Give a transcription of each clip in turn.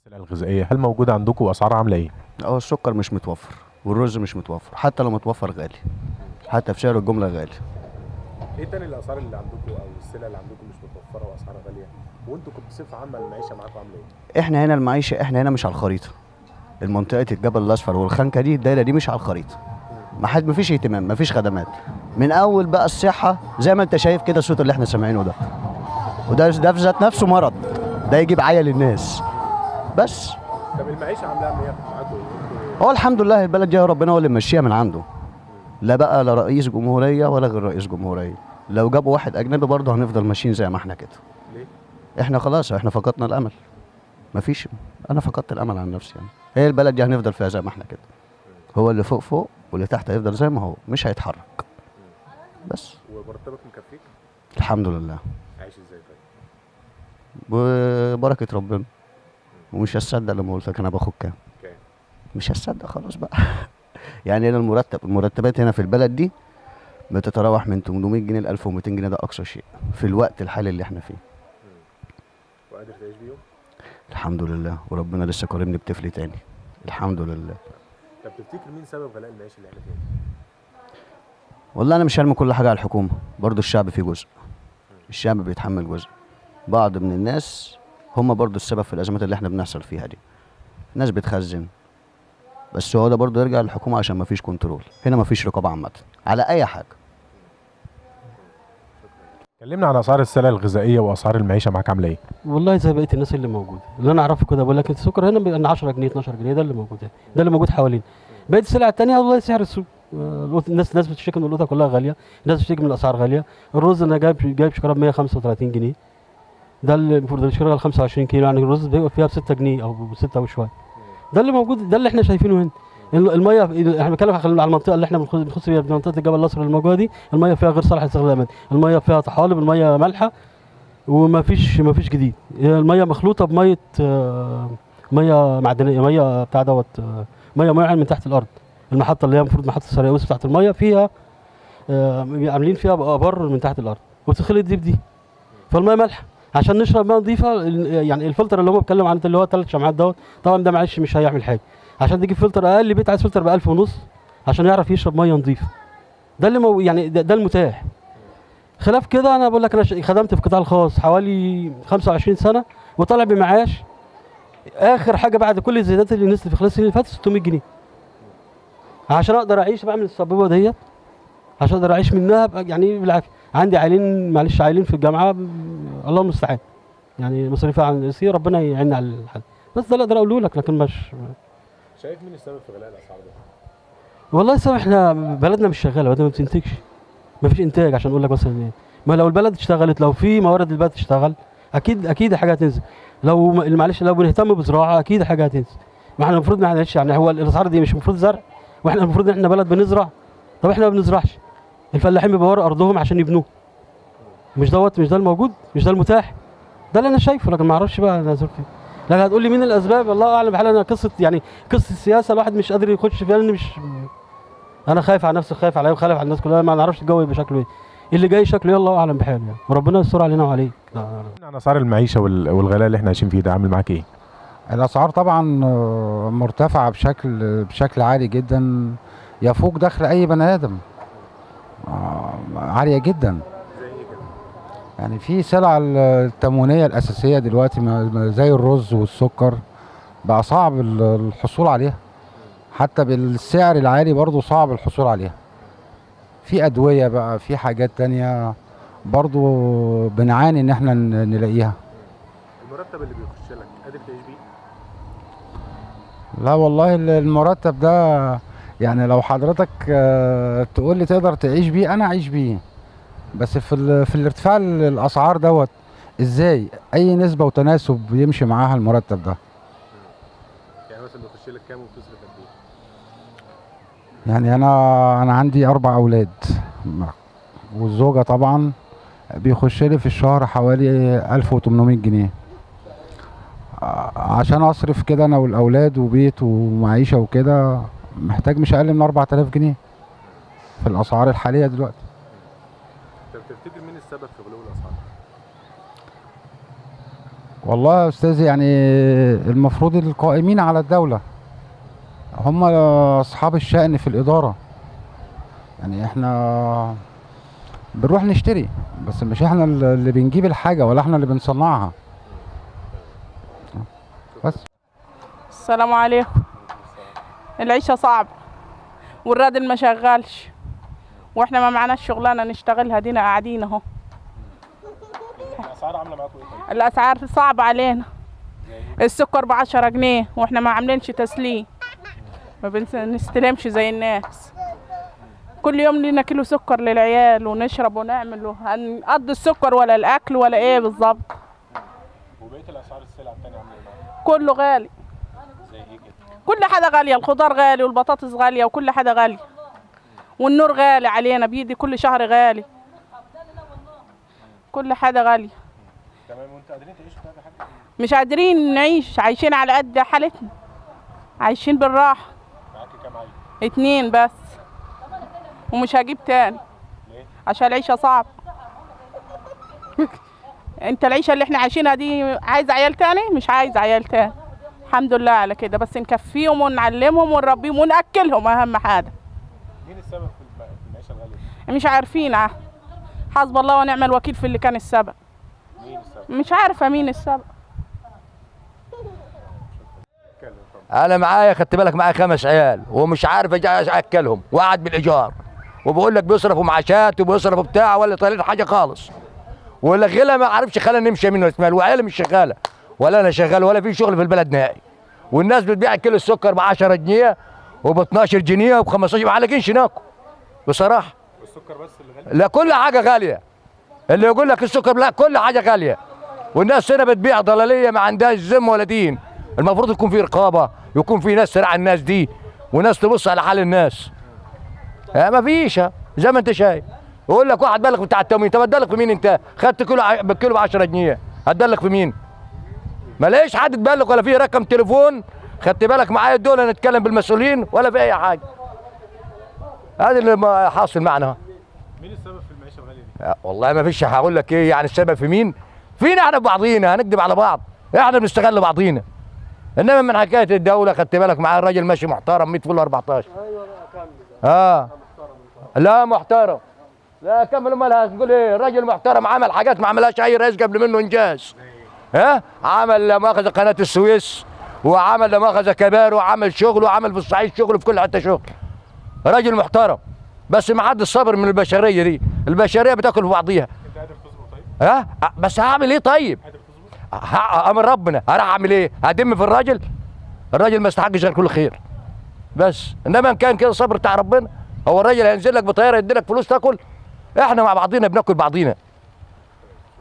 السلع الغذائية هل موجودة عندكم واسعارها عامله ايه؟ اه، السكر مش متوفر والرز مش متوفر، حتى لو متوفر غالي، حتى في سعر الجملة غالي. ايه تاني الاسعار اللي عندكم او السلع اللي عندكم مش متوفرة واسعارها غالية؟ وانتوا بصفة عامة المعيشة معاكم عامله ايه؟ احنا هنا المعيشة، احنا هنا مش على الخريطة. المنطقة الجبل الاصفر والخنكه دي، الدايرة دي مش على الخريطة. ما حد، ما فيش اهتمام، ما فيش خدمات. من اول بقى الصحة زي ما انت شايف كده، الصوت اللي احنا سامعينه ده، وده في ذات نفسه مرض، ده يجيب عيا للناس بس. طب المعيشة عامله ايه معاكم؟ انتوا هو الحمد لله البلد دي ربنا هو اللي ممشيها من عنده، لا بقى لا رئيس جمهورية ولا غير رئيس جمهورية. لو جابوا واحد اجنبي برضه هنفضل ماشيين زي ما احنا كده. ليه؟ احنا خلاص، احنا فقدنا الامل، مفيش، انا فقدت الامل عن نفسي يعني. هي البلد دي هنفضل فيها زي ما احنا كده، هو اللي فوق فوق واللي تحت هيفضل زي ما هو، مش هيتحرك بس. ومرتبك مكفيك؟ الحمد لله. عايش ازاي طيب؟ ببركة ربنا. ومش هتصدق لما قلت لك انا باخد كام. كام؟ مش هتصدق خلاص بقى. يعني هنا المرتبات هنا في البلد دي بتتراوح من 800 جنيه ل 1200 جنيه، ده اقصى شيء في الوقت الحالي اللي احنا فيه. وقادر تعيش بيهم؟ الحمد لله، وربنا لسه كرمني بطفل تاني، الحمد لله. طب تفتكر مين سبب غلاء المعيشة اللي احنا فيها؟ والله انا مش هرمي كل حاجة على الحكومة، برضو الشعب فيه جزء، الشعب بيتحمل جزء. بعض من الناس هم برضو السبب في الازمات اللي احنا بنحصل فيها دي. الناس بتخزن، بس هو ده برضو يرجع للحكومة عشان مفيش control هنا، مفيش رقابه عامة على اي حاجة. كلمنا عن اسعار السلع الغذائية واسعار المعيشة معاك عامله ايه؟ والله زي بقية الناس اللي موجودة، اللي انا اعرفه كده بقول لك السكر هنا بيبقى 10 جنيه 12 جنيه، ده اللي موجود هنا، ده اللي موجود حوالينا. بقية السلع الثانية والله سعر السوق، الناس بتشتكي من القوطه كلها غالية، الناس بتشتكي من الاسعار غالية. الرز انا جايب شكاره ب 135 جنيه، ده اللي المفروض الشكاره 25 كيلو، يعني الرز بيبقى فيها ب 6 جنيه او ب 6 وشوية. ده اللي موجود، ده اللي احنا شايفينه هنا. المية احنا بنتكلم على المنطقة اللي احنا بنخص بيها، منطقة الجبل الاصفر الموجودة دي، المية فيها غير صالحه للاستخدام، المية فيها طحالب، المية مالحة، وما فيش ما فيش جديد. المية مخلوطه بميه، مية معدنية، مية بتاع دوت، مية معين من تحت الارض. المحطة اللي هي المفروض محطة السريوس بتاعت المية فيها، عاملين فيها ابار من تحت الارض وبتخلط دي بدي، فالميه مالحة. عشان نشرب مية نظيفة يعني الفلتر اللي هو بيتكلم عن اللي هو 3 شمعات دوت، طبعا ده معلش مش هيعمل حاجة. عشان تجيب فلتر، اقل بيت عايز فلتر ب 1500 عشان يعرف يشرب مية نظيفة. ده اللي يعني ده المتاح. خلاف كده انا بقول لك انا خدمت في القطاع الخاص حوالي 25 سنة وطالع بمعاش اخر حاجة بعد كل الزيادات اللي نزلت في خلال السنين اللي فاتت 600 جنيه. عشان اقدر اعيش بعمل السبوبه ديت، عشان اقدر اعيش منها يعني بالعافية. عندي عيلين معلش، عيلين في الجامعة، الله المستعان يعني، مصاريفها عن السي ربنا يعيننا على الحال. بس ده اللي اقدر اقوله لك، لكن مش شايف مين السبب في غلاء الاسعار ده؟ والله السبب احنا بلدنا مش شغالة، بلدنا ما بتنتجش، ما فيش انتاج. عشان اقول لك مثلا ايه، ما لو البلد اشتغلت، لو في موارد البلد تشتغل، اكيد اكيد حاجة هتنزل. لو معلش لو بنهتم بزراعه اكيد حاجة هتنزل. ما احنا المفروض معلش يعني، هو الاسعار دي مش المفروض زرع، واحنا المفروض ان احنا بلد بنزرع. طب احنا ما بنزرعش، الفلاحين بيبقوا ورا ارضهم عشان يبنوه. مش دوت، مش ده الموجود، مش ده المتاح، ده اللي انا شايفه. لكن ما اعرفش بقى انا ظروفي. لكن هتقول لي مين الاسباب، الله اعلم بحال. انا قصة يعني قصة السياسة الواحد مش قادر يخش فيها، لان مش انا خايف على نفسي، خايف عليا وخايف على الناس كلها. ما نعرفش الجو يبقى شكله ايه، اللي جاي شكله ايه الله اعلم بحاله يعني، وربنا يستر علينا وعليك. عن اسعار المعيشة والغلاء اللي احنا عايشين فيه ده عامل معاك ايه؟ الاسعار طبعا مرتفعة بشكل عالي جدا، يفوق دخل اي بني ادم، عالية جدا. يعني في سلع التموينيه الاساسية دلوقتي زي الرز والسكر بقى صعب الحصول عليها، حتى بالسعر العالي برضو صعب الحصول عليها. في ادوية بقى، في حاجات تانية برضو بنعاني ان احنا نلاقيها. المرتب اللي بيخش لك قادر تعيش بيه؟ لا والله المرتب ده يعني لو حضرتك تقول لي تقدر تعيش بيه انا اعيش بيه، بس في الارتفاع الاسعار دوت ازاي اي نسبة وتناسب يمشي معاها المرتب ده؟ يعني مثلا بيخش لك كام وبتصرف قد ايه؟ يعني انا عندي 4 اولاد والزوجة طبعا، بيخش لي في الشهر حوالي 1800 جنيه عشان اصرف كده انا والاولاد وبيت ومعيشة وكده، محتاج مش اقل من 4000 جنيه في الاسعار الحالية دلوقتي. طب تفتكر مين السبب في غلو الاسعار؟ والله يا استاذ يعني المفروض القائمين على الدولة هم اصحاب الشأن في الإدارة. يعني احنا بنروح نشتري بس مش احنا اللي بنجيب الحاجة ولا احنا اللي بنصنعها بس. السلام عليكم. العيشة صعبة والرادل ما شغالش، واحنا ما معناش شغلانة نشتغلها، دينا قاعدين اهو. الاسعار عامله معاكم ايه؟ الاسعار صعبة علينا. السكر ب10 جنيه واحنا ما عاملينش تسليم، ما بنستلمش زي الناس. كل يوم لنا كيلو سكر للعيال ونشرب ونعمل، هنقضي السكر ولا الاكل ولا ايه بالظبط. وبقية الاسعار السلع الثانية عامله ايه؟ كله غالي. زي ايه كده؟ كل حاجة غالية، الخضار غالي والبطاطس غالية وكل حاجة غالية، والنور غالي علينا، بيدي كل شهر غالي، كل حاجة غالية. تمام. وانتوا قادرين تعيشوا طيب يا حاج؟ مش قادرين نعيش، عايشين على قد حالتنا، عايشين بالراحة. معاكي كام عيل؟ 2 بس، ومش هجيب تاني. ليه؟ عشان العيشة صعبة. انت العيشة اللي احنا عايشينها دي عايز عيال تاني؟ مش عايز عيال تاني، الحمد لله على كده، بس نكفيهم ونعلمهم ونربيهم ونأكلهم أهم حاجة. مين السبب في المعيشة الغالية؟ مش عارفين. حسب الله ونعم الوكيل في اللي كان السبب. مين السبب؟ مش عارفة مين السبب. أنا معايا، خدت بالك، معايا 5 عيال ومش عارف أكلهم، وقاعد بالإيجار، وبقول لك بيصرفوا معاشات وبيصرفوا بتاع ولا طالعين حاجة خالص، ولا غلا ما عارفش خلينا نمشي يمين ولا شمال، وعيالي مش شغالة ولا أنا شغال ولا في شغل في البلد نهائي، والناس بتبيع كيلو السكر ب 10 جنيه وب 12 جنيه وب 15، ما علاقينش ناكل بصراحة. والسكر بس اللي غالي؟ لا، كل حاجة غالية. اللي يقول لك السكر لا، كل حاجة غالية. والناس هنا بتبيع ضلالية ما عندهاش ذمة ولا دين. المفروض يكون في رقابة، يكون في ناس تراعي الناس دي، وناس تبص على حال الناس. ما فيش، زي ما انت شايف. يقول لك واحد بالغ بتاع التموين، طب هتبلغ في مين انت؟ خدت كيلو ب 10 جنيه، هتبلغ في مين؟ ما لاقيش حد تبلغ ولا في رقم تليفون، خدت بالك معايا الدولة نتكلم بالمسؤولين ولا في أي حاجة. هذا اللي حاصل معنا. مين السبب في المعيشة الغالية دي؟ والله ما فيش، هقول لك ايه يعني السبب في مين؟ فينا احنا ببعضينا، هنكذب على بعض، احنا بنستغل بعضينا. انما من حكاية الدولة، خدت بالك معايا، الراجل ماشي محترم 100 فل 14. ايوه لا محترم، لا كمل، امال هتقول ايه؟ الراجل محترم، عمل حاجات ما عملهاش اي رئيس قبل منه انجاز. ها؟ عمل لا مؤاخذة قناة السويس، وعمل لا مؤاخذة كبار، وعمل شغل، وعمل في الصعيد شغل، في كل حتة شغل. راجل محترم، بس ما حدش صبر من البشرية دي، البشرية بتاكل في بعضيها. انت قادر تصبر طيب؟ ها؟ بس هعمل ايه طيب؟ قادر تصبر؟ امر ربنا، هروح اعمل ايه؟ هدم في الراجل؟ الراجل ما يستحقش غير كل خير. بس انما ان كان كده صبر بتاع ربنا، هو الراجل هينزل لك بطيارة يدي لك فلوس تاكل؟ احنا مع بعضينا بناكل بعضينا.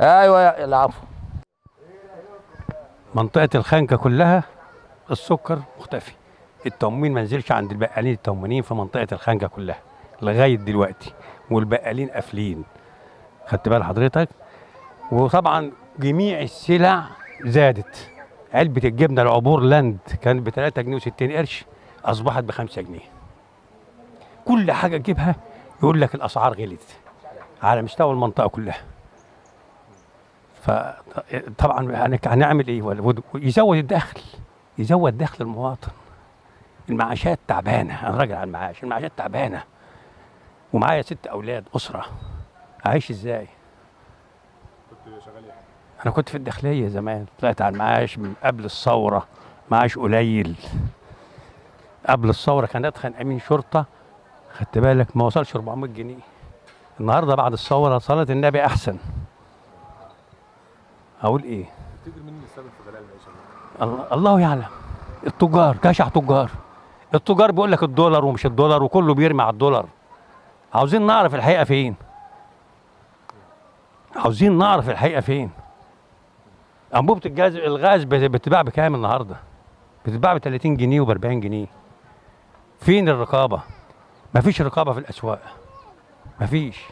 ايوه يا العفو. منطقة الخنكه كلها السكر مختفي، التموين ما نزلش عند البقالين التموينين في منطقة الخنكه كلها لغاية دلوقتي، والبقالين قافلين، خدت بال حضرتك؟ وطبعا جميع السلع زادت. علبة الجبنة العبور لاند كانت ب 3 جنيه و60 قرش، اصبحت ب 5 جنيه. كل حاجة تجيبها يقول لك الاسعار غلت على مستوى المنطقة كلها. فطبعا هنعمل ايه؟ يزود الدخل، يزود دخل المواطن. المعاشات تعبانة، انا راجل على المعاش، المعاشات تعبانة، ومعايا 6 اولاد، اسره، اعيش ازاي؟ كنت شغال ايه؟ انا كنت في الداخلية زمان، طلعت على المعاش من قبل الثورة، معاش قليل. قبل الثورة كان اتخن امين شرطه، خدت بالك، ما وصلش 400 جنيه. النهارده بعد الثورة صلاة النبي احسن. اقول ايه؟ تفتكر مين السبب في غلاء المعيشة؟ الله يعلم. التجار، جشع تجار. التجار بيقول لك الدولار ومش الدولار، وكله بيرمي على الدولار. عاوزين نعرف الحقيقة فين. عاوزين نعرف الحقيقة فين. انبوبة الغاز بتتباع بكام النهارده؟ بتتباع ب 30 جنيه وب 40 جنيه. فين الرقابة؟ مفيش رقابه في الاسواق. مفيش.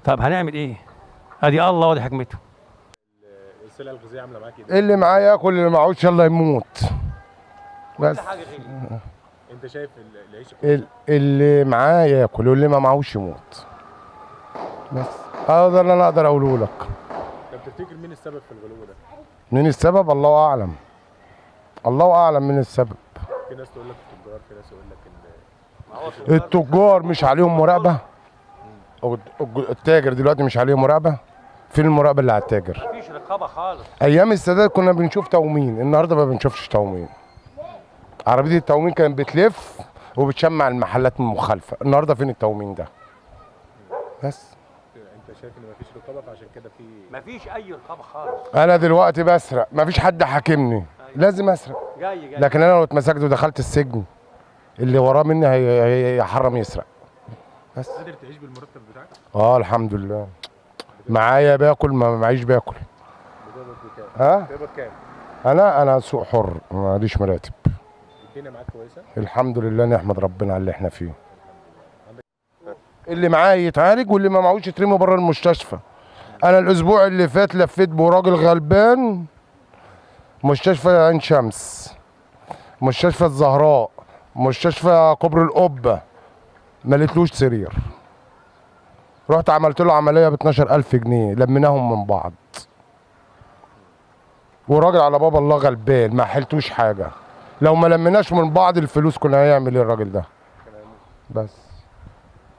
طب هنعمل ايه؟ ادي الله وادي حكمته. السلع الغذائية عامله معاك ايه؟ اللي معاه ياكل، اللي معهوش يلا يموت. بس كل حاجة غليت. انت شايف العيش اللي معاه ياكل واللي ما معهوش يموت. بس هذا اللي انا اقدر اقوله لك. طب تفتكر مين السبب في الغلو ده؟ مين السبب؟ الله اعلم، الله اعلم مين السبب. في ناس تقول لك التجار، في ناس يقول لك ان التجار مش عليهم مراقبة. التاجر دلوقتي مش عليه مراقبة. فين المراقبة اللي على التاجر؟ مفيش رقابه خالص. ايام السادات كنا بنشوف تومين، النهارده ما بنشوفش تومين. عربية التومين كانت بتلف وبتشمع المحلات المخالفة، النهارده فين التومين ده؟ بس انت شايف ان مفيش رقابه فعشان كده في مفيش اي رقابه خالص. انا دلوقتي بسرق، مفيش حد حاكمني. أيوة. لازم اسرق. جاي جاي. لكن انا لو اتمسكت ودخلت السجن اللي وراه مني هيحرم يسرق. بس قادر تعيش بالمرتب بتاعك؟ اه الحمد لله، معايا باكل، ما معيش باكل. بتقبض بكام؟ ها؟ بتقبض كام؟ انا سوق حر، ماليش مراتب. الدنيا معاك كويسة؟ الحمد لله، نحمد ربنا على اللي احنا فيه. اللي معاه يتعالج واللي ما معهوش يترمي بره المستشفى. انا الاسبوع اللي فات لفيت براجل غلبان مستشفى عين شمس، مستشفى الزهراء، مستشفى كوبري القبة، ما لقيتلوش سرير. رحت عملت له عملية ب 12000 جنيه، لميناهم من بعض. وراجل على باب الله غلبان، ما حلتوش حاجة. لو ما لميناش من بعض الفلوس كنا هيعمل ايه الراجل ده؟ بس.